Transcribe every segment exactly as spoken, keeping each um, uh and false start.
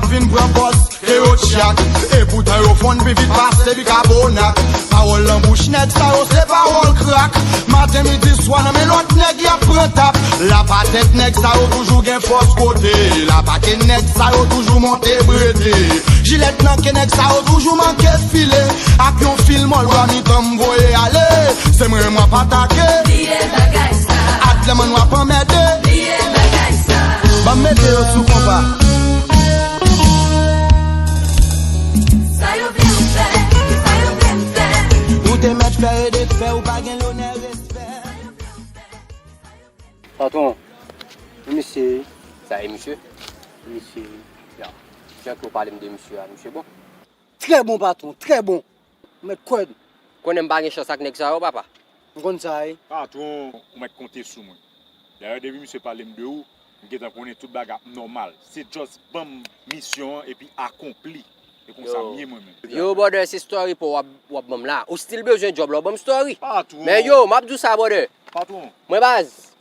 Vin pran pòz ke yo tchak. E poutan yo fonn pi vit pase bikabonat. Pawòl nan bouch nèg sa yo se pawòl krak. Maten, midi, swa nan men lòt nèg y ap pran tap. Lapatèt nèg sa yo toujou gen fòs kote. Lapake nèg sa yo toujou monte brete. Jilèt nan ke nèg sa yo toujou manke file. Ak yon fil mòl bwa mitan m voye ale. Se mwen m ap atake. Bliye bagay sa. Ak lè mwen w ap anmède. Bliye bagay sa. Ban m mete yo sou konpa. Sa yo vle m fè, sa yo vle m fè. Ou te mèt fè e defè, ou pa gen lonè, respè. Patwon, misye. Sa e misye? Misye. Ya. Jan ke w pale m de misye a, misye bon? Trè bon, patwon, trè bon. Ou mèt kwè m. Konnen m pa gen chans ak nèg sa yo, papa. M konn sa, wi. Patwon, ou mèt konte sou mwen. Dayè, depi misye pale m de ou, m gentan konnen tout bagay ap nòmal. Se just ban m misyon an epi akonpli. E konsa m ye mwen menm. Yo, brother, se story pa w w ap, w ap ban m la. Ou still bezwen djòb la, w ban m story. Patwon. Men yo, m ap di w sa, brother. Patwon. Mwen, baz,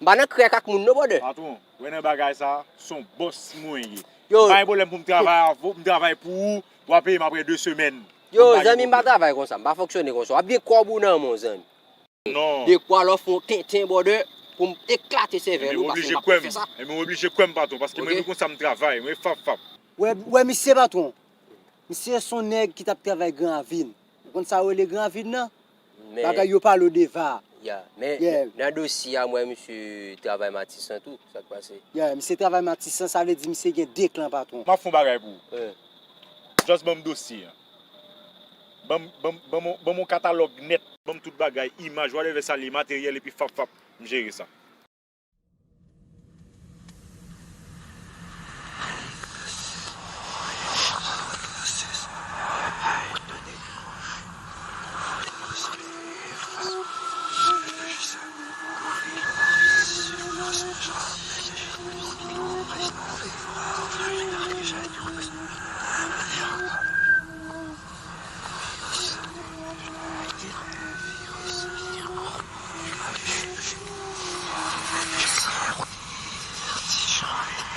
m pa nan krèk ak moun, non, brother. Patwon, wè nan bagay sa, se yon bòs mwen ye. Yo. M pa gen pwoblèm pou m travay avè w, m travay pou ou, w a peye m apre de semèn. Yo, zanmi, m pa travay konsa, m pa fonksyone konsa. W ap gen kòb ou nan men w, zanmi. Non. Dekwa lè w fè yon tenten, brother, pou m eklate sèvèl ou, paske m pa konn fè sa. Ebyen, w oblije kwè m, patwon, paske mwen menm konsa m travay, mwen fap fap. Wè, wè misye, patwon. Misye se yon nèg ki t ap travay Gran Ravin. Ou konn sa yo rele Gran Ravin nan? Bagay yo pale w deva. Ya, men nan dosye a, m wè misye travay Matisan tou. Sa k pase? Ya, misye travay Matisan, sa vle di misye gen de klan, patwon. M ap fè yon bagay pou ou. Just ban m dosye a. Ban m, ban m, ban m, ban m yon katalòg nèt. Ban m tout bagay, imaj, whatever sa l ye, materyèl epi fap fap, m jere sa.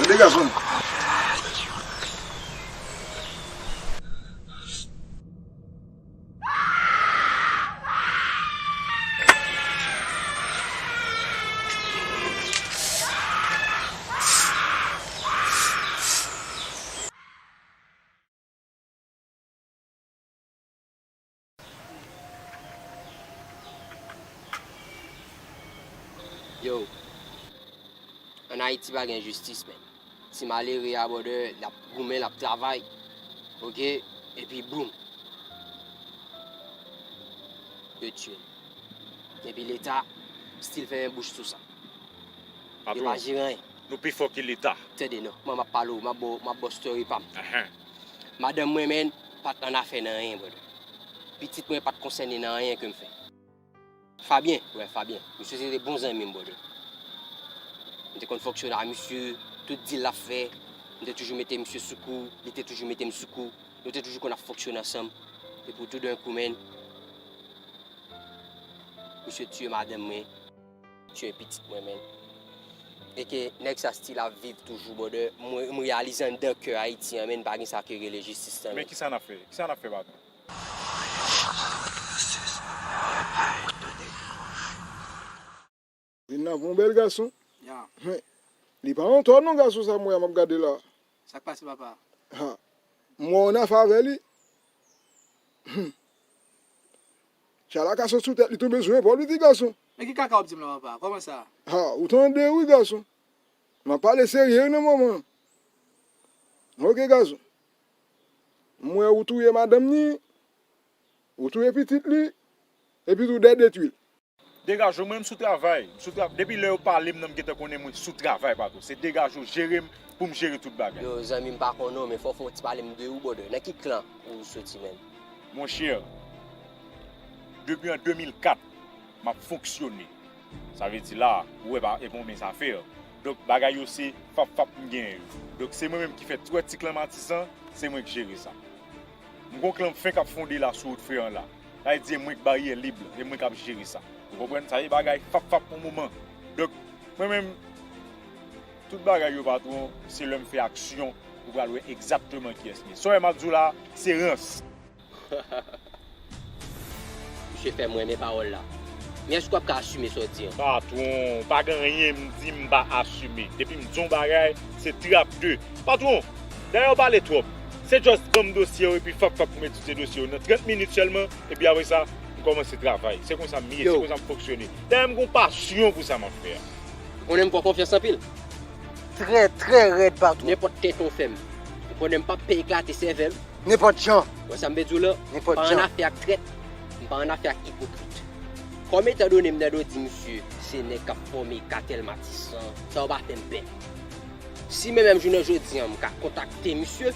Tande gason. Yo, ann Ayiti pa gen jistis, man. Ti malere a, brother, l ap goumen, l ap travay, oke, epi boum, yo tiye l. Epi Leta still fèmen bouch sou sa. Yo pa jere anyen. Patwon, nou pi fò ke Leta. Tande non, mwen m ap pale w, m ap ba w, m ap ba w story pa m. Ahan. Madanm mwen, man, pa t annafè nan anyen, brother. Pitit mwen pa t konsène nan anyen ke m fè. Fabien, wè, Fabien. Misye se te bon zanmi m, brother. M te konn fonksyone ak misye, tout deal l ap fè, m te toujou mete misye sou kou, li te toujou mete m sou kou. Nou te toujou konn ap fonksyone ansanm. Epi tou d'un coup, man, misye tiye madanm mwen, tiye pitit mwen, man. E ke nèg sa still ap viv toujou, brother. Mwen, m reyalize anndan kè Ayiti an, man, pa gen sa ke rele jistis lan, man. Men kisa n ap fè? Kisa n ap fè, patwon? Vin nan pou yon bèl gason. Ya. Men, li pa yon tò non, gason sa m wè a m ap gade la. Sa k pase, papa? Ha. M wè w nan afè avè li. Hum. Chala ka sot sou tèt li tonbe sou epòl li, ti gason. Men ki kaka w ap di m la, papa? Kòman sa? Ha, ou tande wi, gason. M ap pale serye wi nan moman an. Oke, gason. M wè ou touye madanm ni, ou touye pitit li, epi tou dèyè detwi l. Degaje w, mwen m sou travay. M sou tra-, depi lè yo pale m nan, m gentan konnen mwen sou travay, patwon. Se degaje w, jere m pou m jere tout bagay. Yo, zanmi, m pa konn non, men fò w fè yon ti pale m de ou, brother. Nan ki klan ou soti menm? Monchè, depi an de mil kat, m ap fonksyone. Sa vle di la, ou wè pa, e konbyen sa fè. Donk, bagay yo se fap fap m genyen yo. Donk, se mwen menm ki fè tout ti klan Matisan, se mwen k jere sa. M gon klan m fenk ap fonde la sou wout fè an la. Sa vle di, e mwen k baryè lib la, e mwen k ap jere sa. Ou konprann? Sa se bagay fap fap pou moman. Donk, mwen menm, tout bagay yo, patwon, se lè m fè aksyon Ou pral wè egzakteman kiyès m ye. Sa w wè m ap di w la, se rans. Misye fè m renmen pawòl la. Men èske w ap ka asime sa w di an? Patwon, pa gen anyen m di m pa asime. Depi m di yon bagay, se trap de. Patwon, dayè w pale twòp. Se just ban m dosye w epi fap fap pou m etidye dosye w nan trant minit sèlman, epi apre sa, m kòmanse travay. Se konsa m ye, se konsa m fonksyone. Dayè m gen yon pasyon pou sa m ap fè a. Ou konnen m fè w konfyans anpil. Trè, trè rèd patwon. Nenpòt tenten w fè m. Ou konnen m p ap pè eklate sèvèl. Nenpòt jan. Wè sa m vle di w la? Nenpòt jan. M pa annafè ak trèt, m pa annafè ak ipokrit. Kòm etandone m tande w di misye se nèg k ap fòme katèl Matisan, sa w pa fè m pè. Si menm menm jounen jodi an m ka kontakte misye,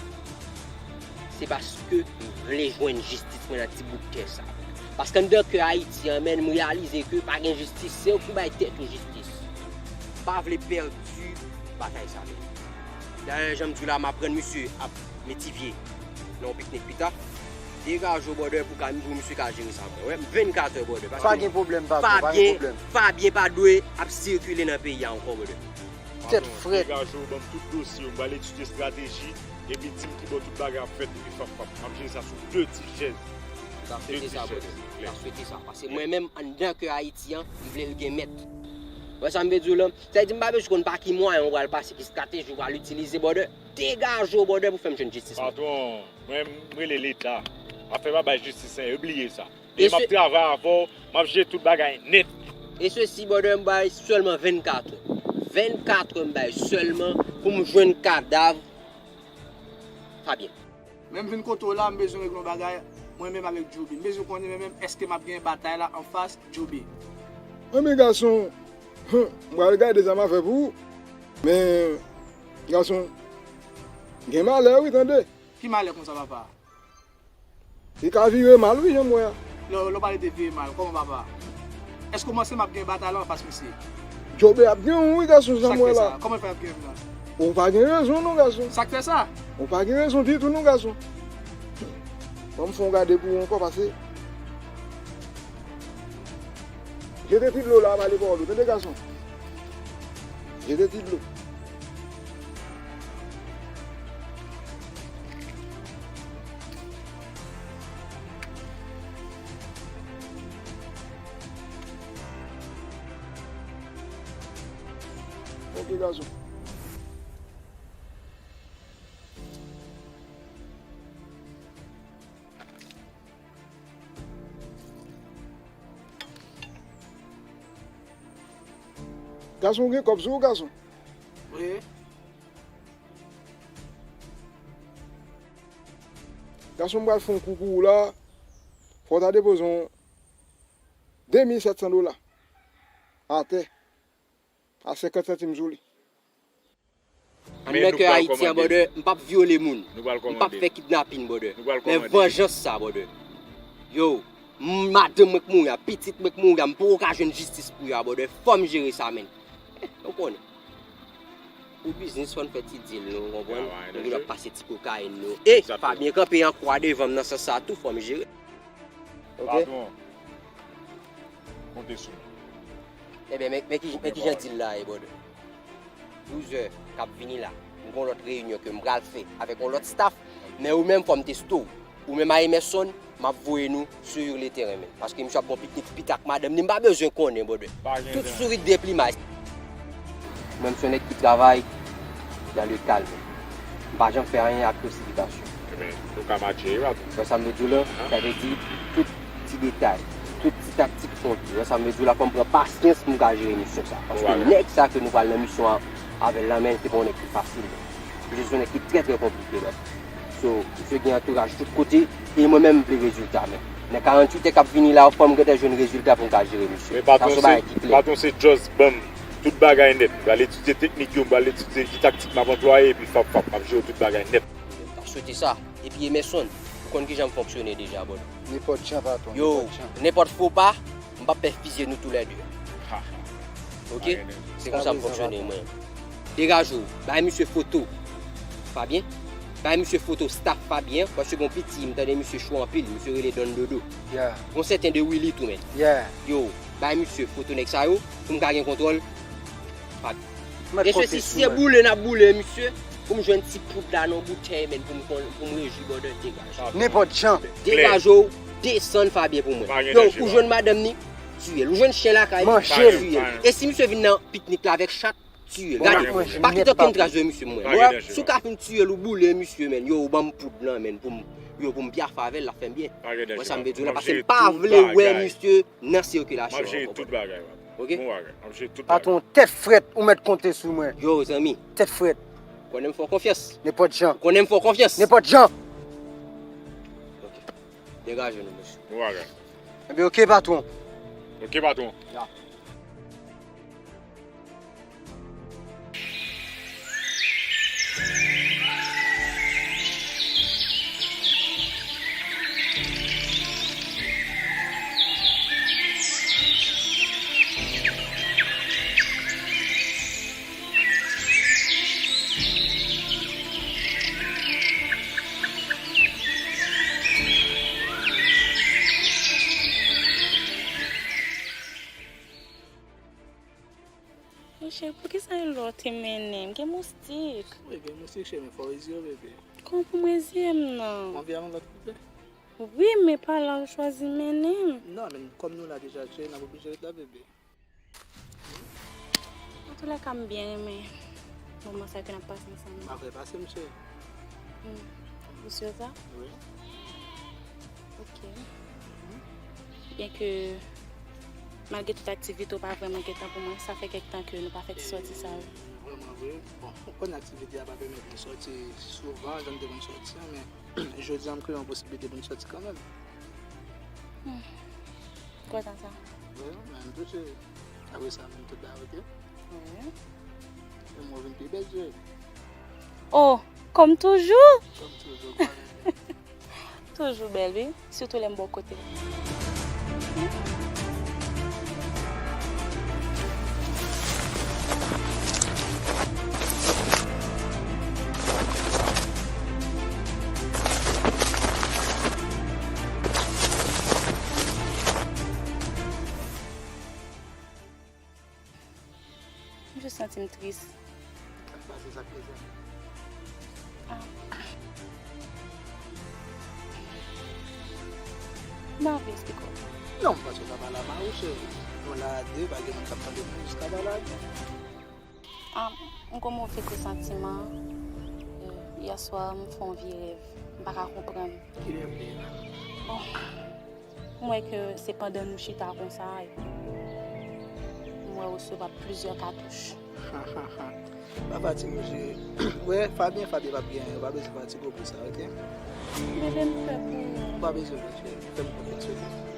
se paske m vle jwenn jistis mwen nan ti bout tè sa. Paske anndan kè Ayiti an, menn, m reyalize ke pa gen jistis, se ou ki bay tèt ou jistis. M pa vle pèdi batay sa menm. Dayè, jan m di w la, m aprann misye ap metivye nan yon piknik pita. Degaje w, brother, pou ka, pou misye ka jere sa mwen. Wè, vennkat è, brother. Paske Pa gen pwoblèm, patwon, pa gen Fabyen, pwoblèm. Fabyen pa dwe ap sikile nan peyi a ankò, brother. Tèt frèt. Degaje w, ban m tout dosye w, m pral etidye estrateji, epi di m kibò tout bagay ap fèt, epi fap fap. M ap jere sa sou de ti chèz. M ta swete sa, brother. M ta swete sa. Paske mwen menm, anndan kè Ayiti an, m vle l gen mèt. Wè sa m vle di w la? Sa vle di m pa bezwen konn pa ki mwayen w pral pase, ki estrateji w pral itilize, brother. Degaje w, brother, pou fè m jwenn jistis mwen. Patwon, mwen, m rele Leta. Afè pa bay jistis anyen, yo bliye sa. E m ap travay avè w, m ap jere tout bagay nèt. E sesi, brother, m bay sèlman vennkat è. Vennkat è m bay sèlman pou m jwenn kadav Fabyen. Men m vin kote w la, m bezwen regle yon bagay, mwen menm avèk Djobe. M bezwen konnen mwen menm, èske m ap genyen batay la anfas Djobe. Anben gason, m pral gade sa m a fè pou ou. Men, gason, gen malè wi, tande. Ki malè konsa, papa? Li ka vire mal wi, jan m wè a. Lè w pale de vire mal, kòman papa? Èske w panse m ap gen batay la anfas misye? Djobe ap gen yon wi, gason, jan m wè la. Kòman l fè ap gen yon la? Ou pa gen rezon non, gason. Sa k fè sa? Ou pa gen rezon ditou non, gason. Ban m fè w gade pou ou ankò, pase. Jete ti dlo la, pale pawòl ou, tande, gason. Jete ti dlo. Ok, gason. Gason, ou gen kòb sou ou, gason? Wi. Gason, m pral fè yon kou pou ou la. Fò w ta depoze yon de mil sèt san dola atè a senkant santim sou li. Anndan kè Ayiti an, brother, m p ap vyole moun. M p ap fè kidnapin, brother. Men vanjans sa, brother. Yo, m, madanm mwen k mouri a, pitit mwen k mouri a, m poko ka jwenn jistis pou yo a, brother. Fò m jere sa, menn. Eh, ou konnen. Pou biznis, fò n fè ti deal, nou konprann? Nou gen dwa pase ti kokayin, nou. E, Fabyen kanpe an kwa devan m nan sans sa tou, fò m jere. Ok? Patwon, konte sou mwen. Ebyen, men, men ki, men ki jan deal la ye, brother? Douz è k ap vini la, m gen yon lòt reyinyon ke m pral fè avèk yon lòt staff, men ou menm, fò m teste w. Ou menm a Emerson, m ap voye nou sou le teren, men. Paske misye ap gon piknik pita ak madanm li, m pa bezwen konnen, brother. Tout sourit deplimay. Mwen, m se yon nèg ki travay dans le calme. M pa janm fè anyen ak presipitasyon. Ebyen, nou ka matche, wi, patwon. Wè sa m vle di w la? Sa vle di, tout ti detay, tout ti taktik konte. Wè sa m vle di w la, fò m pran pasyans pou m ka jere misyon sa. Paske nèg sa ke nou pral nan misyon an avè l la, men, se pa yon nèg ki fasil, non. Misye se yon nèg ki trè, trè konplike, men. So, misye gen antouraj tout kote, e mwen menm, m vle rezilta, men. Nan karanntuit è k ap vini la, fò m gentan jwenn rezilta pou m ka jere misye. Sa se yon bagay ki klè. Patwon, se just ban m tout bagay nèt. M pral etidye teknik yo, m pral etidye ki taktik m ap anplwaye, epi fap, fap, m ap jere tout bagay nèt. M ta swete sa. Epi Emerson, ou konn kijan m fonksyone deja, brother. Nenpòt jan, patwon, nenpòt jan. Yo, nenpòt fo pa, m p ap pè fizye nou toulède. Ok? Se konsa m fonksyone, mwen. Degaje w, bay misye foto Fabyen. Bay misye foto staff Fabyen, paske gon piti, m tande misye cho anpil, misye rele Don Dodo. Gon sèten de Willy tou, men. Yo, bay misye foto nèg sa yo, pou m ka gen kontwòl Fabyen. E sesi, si se boule n ap boule misye, Pou m jwenn ti poud la nan boutèy, menn, pou m konn, pou m rejwi bòdè, degaje. Nenpòt jan. Degaje w, desann Fabien pou mwen. Yo, ou jwenn madanm ni, tiye l. Ou jwenn chen lakay, tiye l. E si misye vin nan piknik la avèk chat, tiye l. Gade, pa kite okenn tras de misye pou mwen. Si w ka fin tiye l, ou boule misye, menn. Yo, ou ban m poud lan, menn, pou m, yo, pou m pyafe avè l, l ap fè m byen. Wè sa m vle di w la, paske m pa vle wè misye nan sikilasyon ankò. Ok? Patwon, tèt frèt, ou mèt konte sou mwen. Yo, zanmi. Tèt frèt. Konnen m fè w konfyans. Nenpòt jan. Konnen m fè w konfyans. Nenpòt jan. Ok. Degaje nou, mesye. Bon bagay. Ebyen, ok, patwon. Ok, patwon. Ya. Monchè, poukisa e lò te mennen m? Gen moustik. Wi, gen moustik, cheri, men fò w reziye w, bebe. Kòman pou m reziye m nan? Ou anvi al yon lòt kote? Wi, men pa la ou chwazi mennen m. Non, men kòm nou la deja, cheri, n ap oblije ret la, bebe. Antoulèka, m byen renmen moman sa ke n ap pase ansanm nan. Pa vre pase, m cheri. Hmm. Ou si sa? Wi. Ok. Byenke malgre tout aktivite, ou pa vrèman gen tan pou mwen, sa fè kèk tan ke nou pa fè ti sòti sa yo. Vrèman vre. Bon, ou konn aktivite a pa pèmèt nou sòti souvan, jan n te konn sòti an, men jodi a m kreye yon posiblite pou n sòti kanmenm. Hmm. Kontan sa. Wi, men m touche. Apre sa, vin tout la, ok? Wi. E mwen vin pi bèl, cheri. Oh, kòm toujou? Kòm toujou, kòm toujou. Toujou bèl, wi. Sitou lè m bò kote. M jis santi m tris. Sa k pase, sa k pase? Ah. M pa vle eksplike w. Non, paske w ta pale a mari w, cheri. Nou la a de, pa gen moun k ap tande nou, jis ka pale a de. Ah, m gon move presantiman. Euh, yè swa, m fè yon vye rèv. M pa ka konprann. Ki rèv li ye la? Bon. M wè ke se pandan nou chita konsa, epi m wè w resevwa plizyè katouch. Pa fatige, cheri. Wè, Fabien, Fabien p ap gen anyen, ou pa bezwen fatige w pou sa, ok? Bebe, m pè pou ou. Ou pa bezwen pè, cheri. Fè m konfyans, ok?